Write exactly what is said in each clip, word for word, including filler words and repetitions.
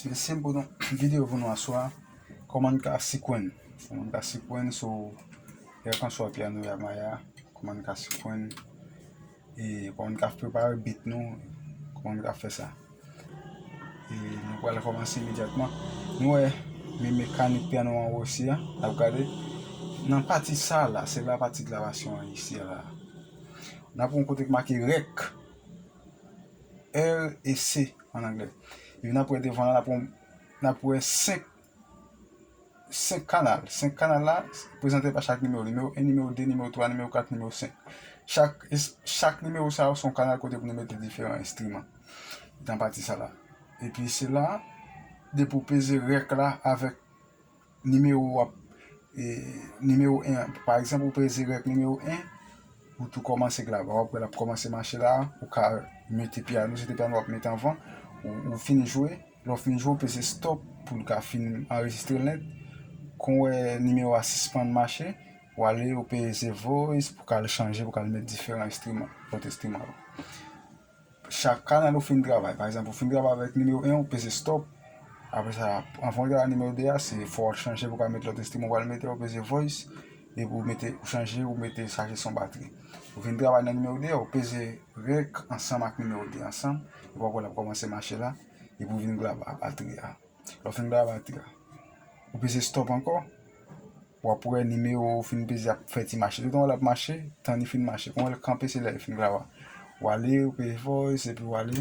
Mesye, m pou nou videyo pou nou aswè a. Kòman n ka sikwenn? Kòman n ka sikwenn sou kèlkanswa pyano Yamaha? Kòman n ka sikwenn? E kòman n ka prepare beat nou? Kòman n ka fè sa? E nou pral kòmanse imedyatman. Nou wè, men mekanik pyano an osi a, n ap gade. Nan pati sa la, se la pati gravasyon an isi a la. N ap yon kote k make rèk, R e C an anglè. Epi n ap wè devan an, n ap wè, n ap wè senk, senk kanal. Senk kanal la, prezante pa chak nimewo. Nimewo en, nimewo de, nimewo twa, nimewo kat, nimewo senk. Chak, es- chak nimewo sa yo se yon kanal kote pou nou mete diferan enstriman. Nan pati sa la. Epi se la, depi w peze rèk la avèk nimewo w ap, e, nimewo en an. Pa egzanp, ou peze rèk nimewo en, ou tou kòmanse glava. W ap wè l ap kòmanse mache la, ou ka mete pyano, se te pyano w ap mete anvan, ou, ou fin jwe, lè w fin jwe, ou peze stop pou l ka fin anrejistre l nèt. Kon w wè nimewo a sispann mache, w ale, ou peze voice pou ka al chanje, pou ka al mete diferan enstriman, lòt enstriman yo. Chak kanal ou fin travay. Pa egzanp, ou fin travay avèk nimewo en, ou peze stop. Apre sa, anvan w travay nimewo de a, se fò w chanje pou w ka met lòt enstriman w pral mete, ou peze voice, epi ou mete, ou chanje, ou mete chaje son batri. Ou fin travay nan nimewo de a, ou peze rèk ansanm ak nimewo de ansanm, epi w ap wè l ap kòmanse mache la, epi ou vin glava batri a. Lè w fin glava batri a, ou peze stop ankò, w ap wè nimewo ou fin peze ap fè ti mache. Toutan w wè l ap mache, tan li fin mache. Kon w wè l kanpe, se lè li fin glava. W ale, ou peze voice, epi w ale,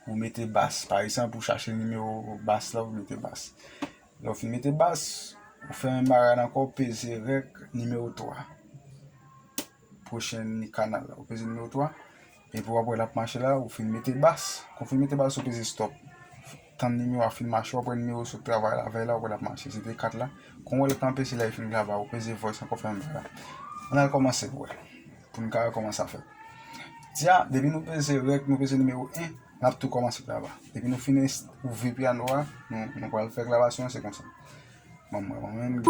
ou mete bas. Pa egzanp, ou chache nimewo bas la, ou mete bas. Lè w fin mete bas, ou fè menm bagay la ankò, ou peze rèk nimewo twa. Pwochen kanal la, ou peze nimewo twa. Epi w ap wè l ap mache la, ou fin mete bas. Kon w fin mete bas, ou peze stop. Tann nimewo a fin mache, w ap wè nimewo sot travay la, avè l la, w ap wè l ap mache. Se te kat la. Kon w wè l kanpe, se la li fin glava, ou peze voice ankò, fè menm bagay la. Ann al kòmanse pou wè. Pou n ka wè kòman sa fèt. Di a, depi nou peze rèk, nou peze nimewo en, n ap tou kòmanse glava. Depi nou fin ins- ouvri pyano a, nou, nou pral fè glavasyon an, se konsa. Ban m wè, mwen menm.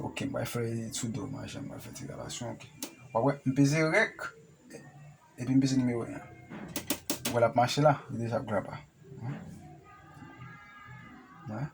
Ok, m pral fè sou do maje, m pral fè ti gravasyon, ok. W ap wè, m peze rèk, epi m peze nimewo en an. Ou wè l ap mache la, li deja glava. Wè.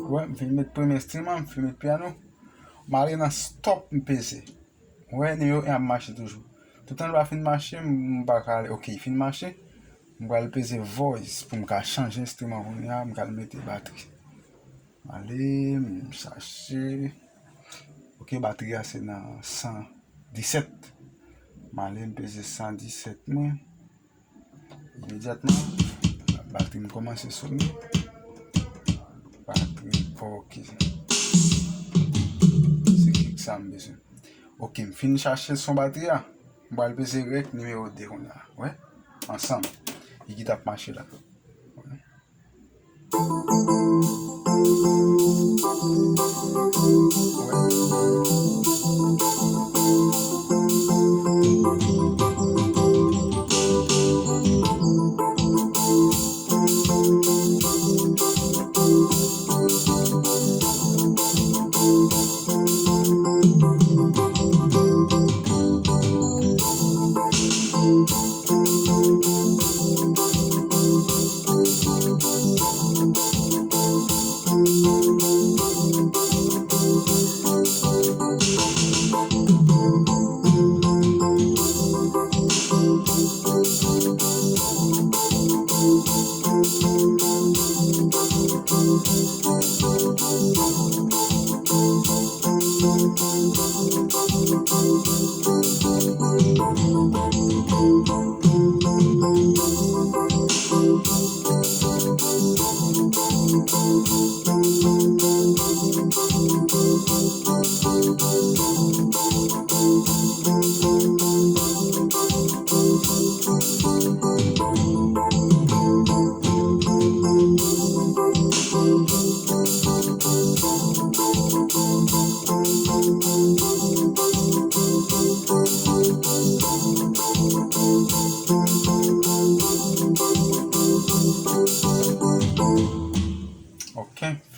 Wè, m fin met premye enstriman, m fin met pyano. M ale nan stop, m peze. Wè, nimewo en ap mache toujou. Toutan l pa fin mache, m, m pa ka ale. Ok, li fin mache. M pral peze voice pou m ka chanje enstriman kounye a, m ka al mete batri. M ale, m chache. Ok, batri a se nan san disèt. M ale, m peze san disèt mwen. Imedyatman, batri m kòmanse sone. Batri, ok. Se kik sa m bezwen. Ok, m fin chache son batri a. M pral peze rèk nimewo de kounye a. Wè? Ansanm. Li ki t ap mache la.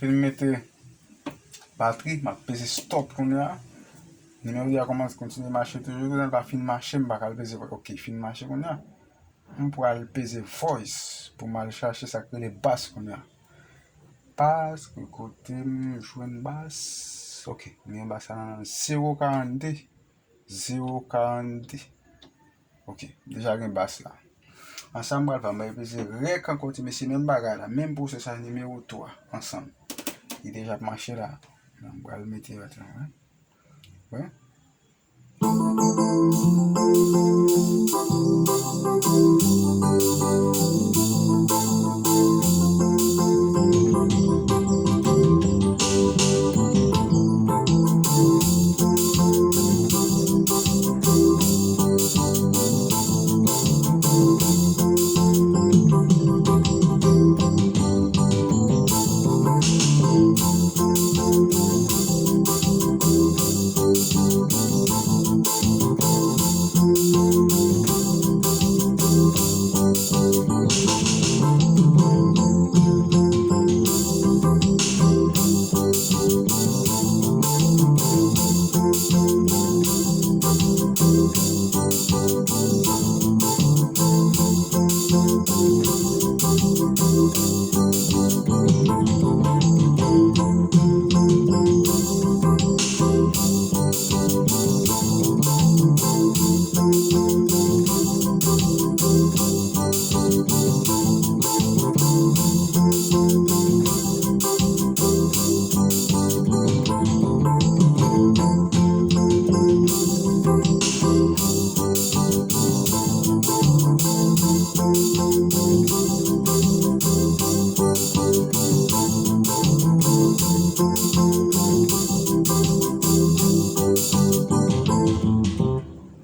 M mete batri, m ap peze stop kounye a. Nimewo de a kòmanse kontinye mache toujou, lè l pa fin mache, m pa ka al peze, ok, fin mache kounye a. M pral peze voice pou m al chache sa k rele bas kounye a. Bas, ki kote m jwenn bas? Ok, m gen bas la nan zewo karannde. Zewo karannde. Ok, deja gen bas la. Ansanm pral fè, m pral peze rèk ankò ti mesye, menm bagay la, menm pwosè sa nimewo twa, ansanm. Li deja ap mache la. M pral mete batri la, wè. Wè.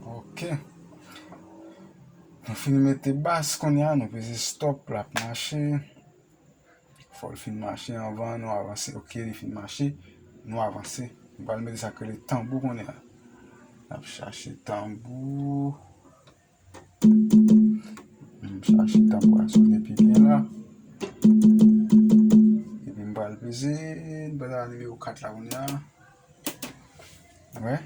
Ok. Nou fin mete bas kounye a, nou peze stop, l ap mache. Fò l fin mache anvan nou avanse. Ok, li fin mache, nou avanse. Nou pral mete sa k rele tanbou kounye a. N ap chache tanbou. M chache tanbou a sone pi byen la. Epi m pral peze, m pral nan nimewo kat la kounye a. Wè.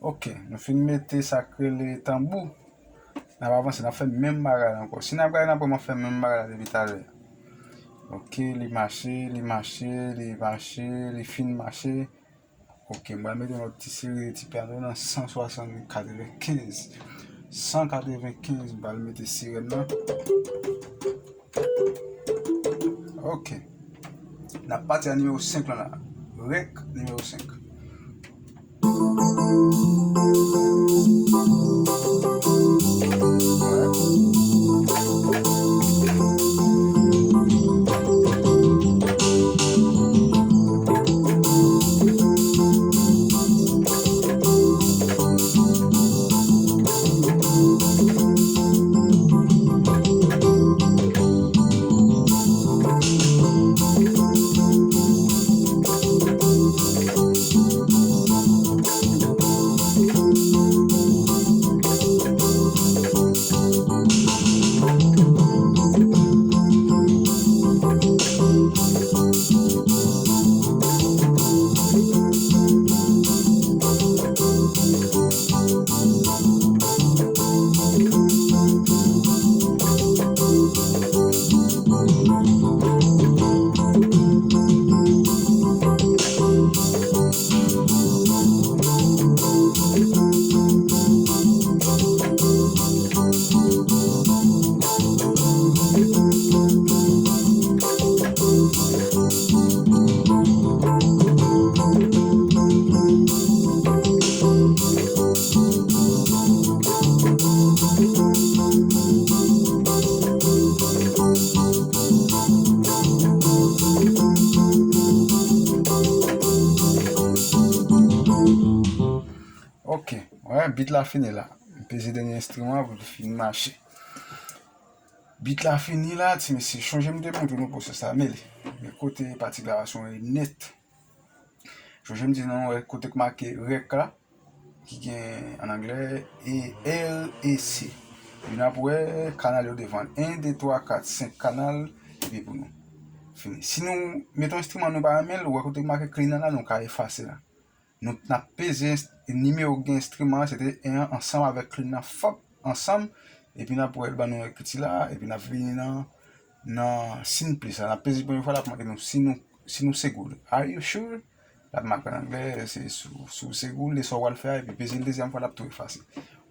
Ok, nou fin mete sa k rele tanbou. N ap avanse, n ap fè menm bagay la ankò. Si n ap gade, n ap vrèman fè menm bagay la depi talè. Ok, li mache, li mache, li mache, li fin mache. Ok, m pral mete yon lòt ti seri de ti pyano nan san swasannkenz. San katrevenkenz, m pral mete sirèn nan. Ok. N ap pati a nimewo senk lan la. Rèk nimewo senk. Bit la fini la. M peze dènye enstriman pou l fin mache. Bit la fini la, ti mesye. Chonje m te montre nou pwosès la, men li. Men kote pati grabasyon e nèt. Chonje m di nou, wè, kote k make rèk la, ki gen an anglè, e R E C. Epi n ap wè kanal yo devan. En, de, twa, kat, senk kanal, epi pou nou fini. Si nou mete yon enstriman nou pa renmen l, ou wè kote k make clean nan la, nou ka efase la. Nou, n ap peze enst-, nimewo ki gen enstriman an, se te en an ansanm avèk clean nan, fòp, ansanm, epi n ap wè l ban nou ekriti la, epi n ap vini nan, nan siy plis la. N ap peze premye fwa, l ap mande nou si nou, si nou se good. Are you sure? L ap make an anglè, se si w, si w se good, e sa w pral fè a, epi peze l dezyèm fwa, l ap tou efase.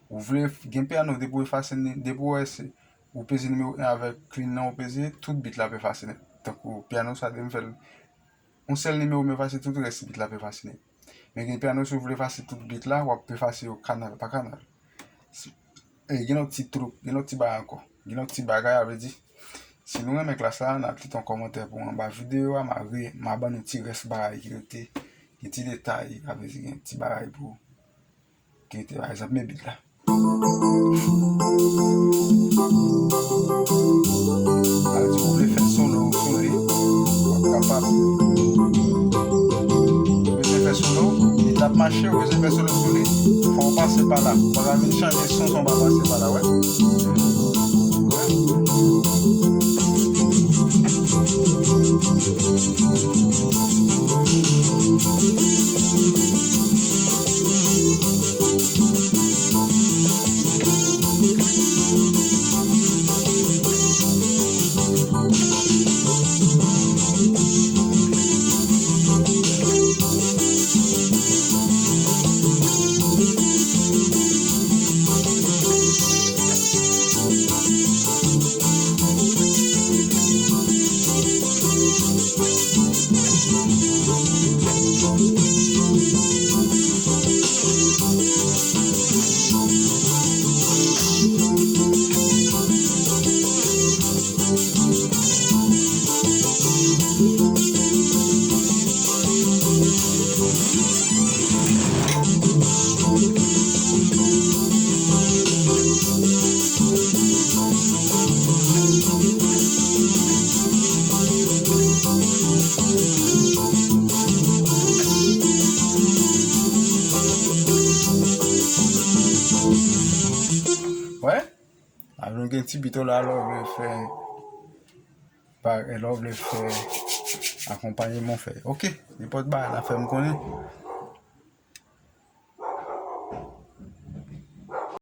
Ou vle f-, gen pyano, depi w efase, depi w wè se, ou peze nimewo en avèk clean nan, ou peze, tout bit la ap efase nèt. Tankou pyano sa, de m fè l yon sèl nimewo, m efase tout rès bit la ap efase nèt. Men gen pyano, si w vle efase tout bit la, w ap efase yo kanal pa kanal. Si, e, gen lòt ti truk, gen lòt ti bagay ankò. Gen lòt ti bagay, a vle di, si nou renmen klas la, n ap kite yon kòmantè pou anba videyo a, m a re-, m a ban nou ti rès bagay ki rete, gen ti detay, a vle di, gen ti bagay pou, ki rete, pa egzanp, men bit la. Sa vle di ou vle fè solo sou li, w ap kapab. Ou bezwen fè solo, li t ap mache, ou bezwen fè solo sou li, fò w pase pa la. Ou pa ka vin chanje son san w pa pase pa la, wè. Wè. Wè, la nou gen ti bit la, lè w vle fè, pa, lè w vle fè akonpanyeman, fè. Oke, nenpòt bagay la, fè m konnen.